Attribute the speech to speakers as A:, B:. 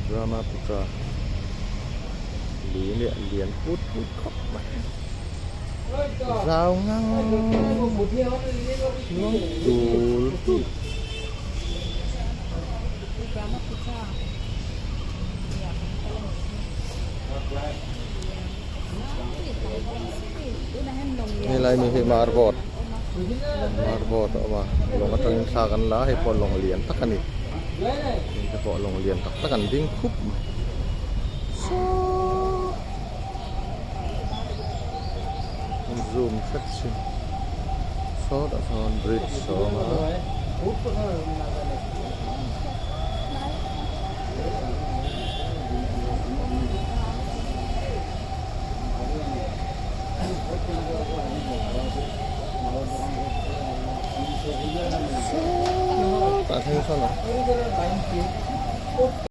A: Brahmaputra lui leh lian put put khawp mai zau ngang luang tul tul. Helai mi hi marboard marboard a awm a lawng atangin thla kan la a hei pawh lawng lian tak a ni heng te pawh lawng lian tak tak an ding khup mai saww an zoom hrep thin sawtah sawn bridge a awm a.